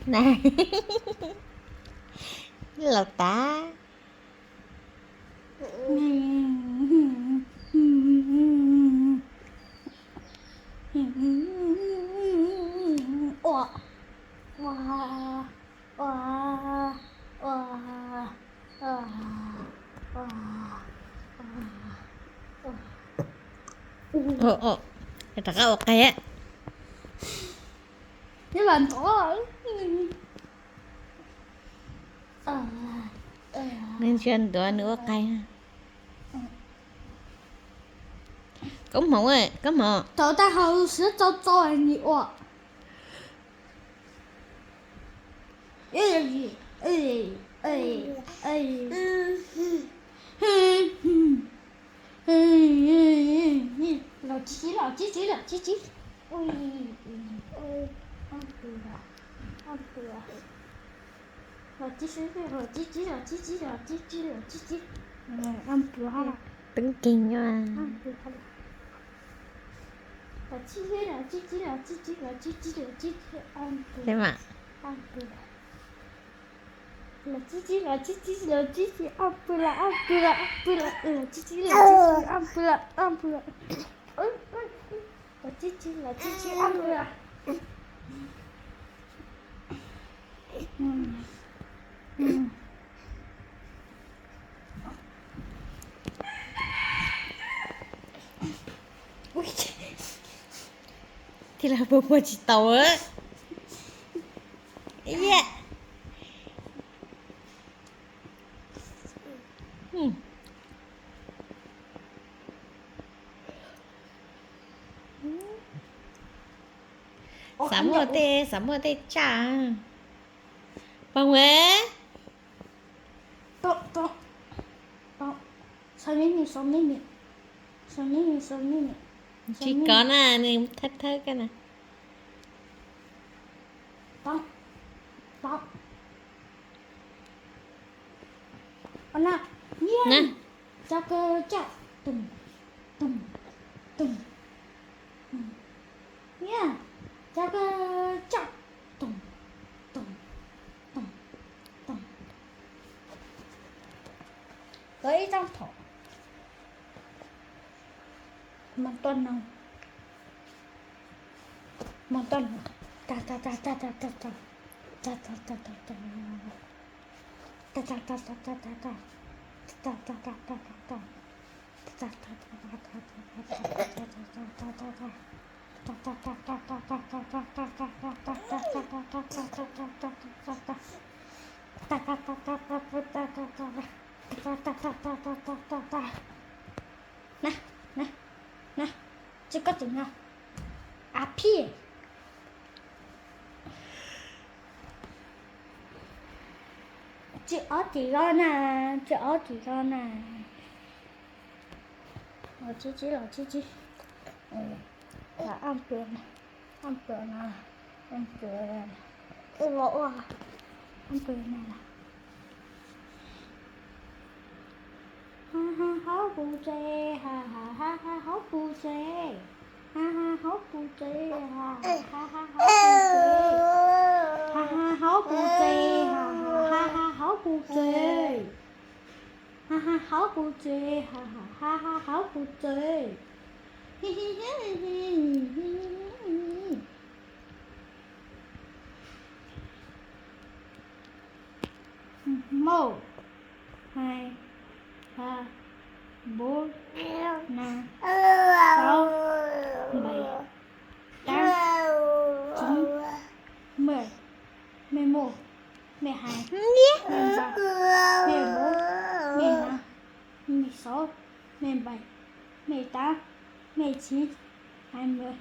Na, laus tas. Rov qab ua qai. Nws ntsia ntuav nws ua qai. Koob hmoov, koob hmoov. Tau tag hau siab txau txau ni ua. Los tib tib, los tib tib, los tib tib. Los tib tib, los tib tib, los tib tib, los tib tib, los tib tib. Teeb keeg. Los tib tib, los tib tib, los tib tib, los tib tib, los tib tib. Los tib tib, los tib tib, los tib tib, ob pw los, ob pw los, ob pw los, los tib tib, los tib tib, ob pw los, ob pw los. Los tib tib, los tib tib, ob pw los. Thiaj li puas puas tsis tau. Xav muaj tej, xav muaj tej tsaj. Pog Huab. Tsis kov na, nws thawb thawb koj na. Kov ib tsob phom. Mas tuaj no. Mas tuaj no. Na, na, na, tsis koj tseem no. A phij. Tsis ob tsis lo na, tsis ob tsis lo na. Los tib tib, los tib tib. Los ab pw, ab pw no, ab pw, ua ua, ab pw no. Ha ha haub pus tsev, ha ha ha ha haub pus tsev. Ha ha haub pus tsev, ha ha ha ha haub pus tsev. Ha ha haub pus tsev, ha ha ha ha haub pus tsev. Ha ha haub pus tsev, ha ha ha ha haub pus tsev. Mauj, hais, ha, npus, na, saub, npais, taab, txuv, mej, mej muj, mej hais, mej npais, mej npus, mej na, mej saub, mej npais, mej taab, mej txuv, hais npus.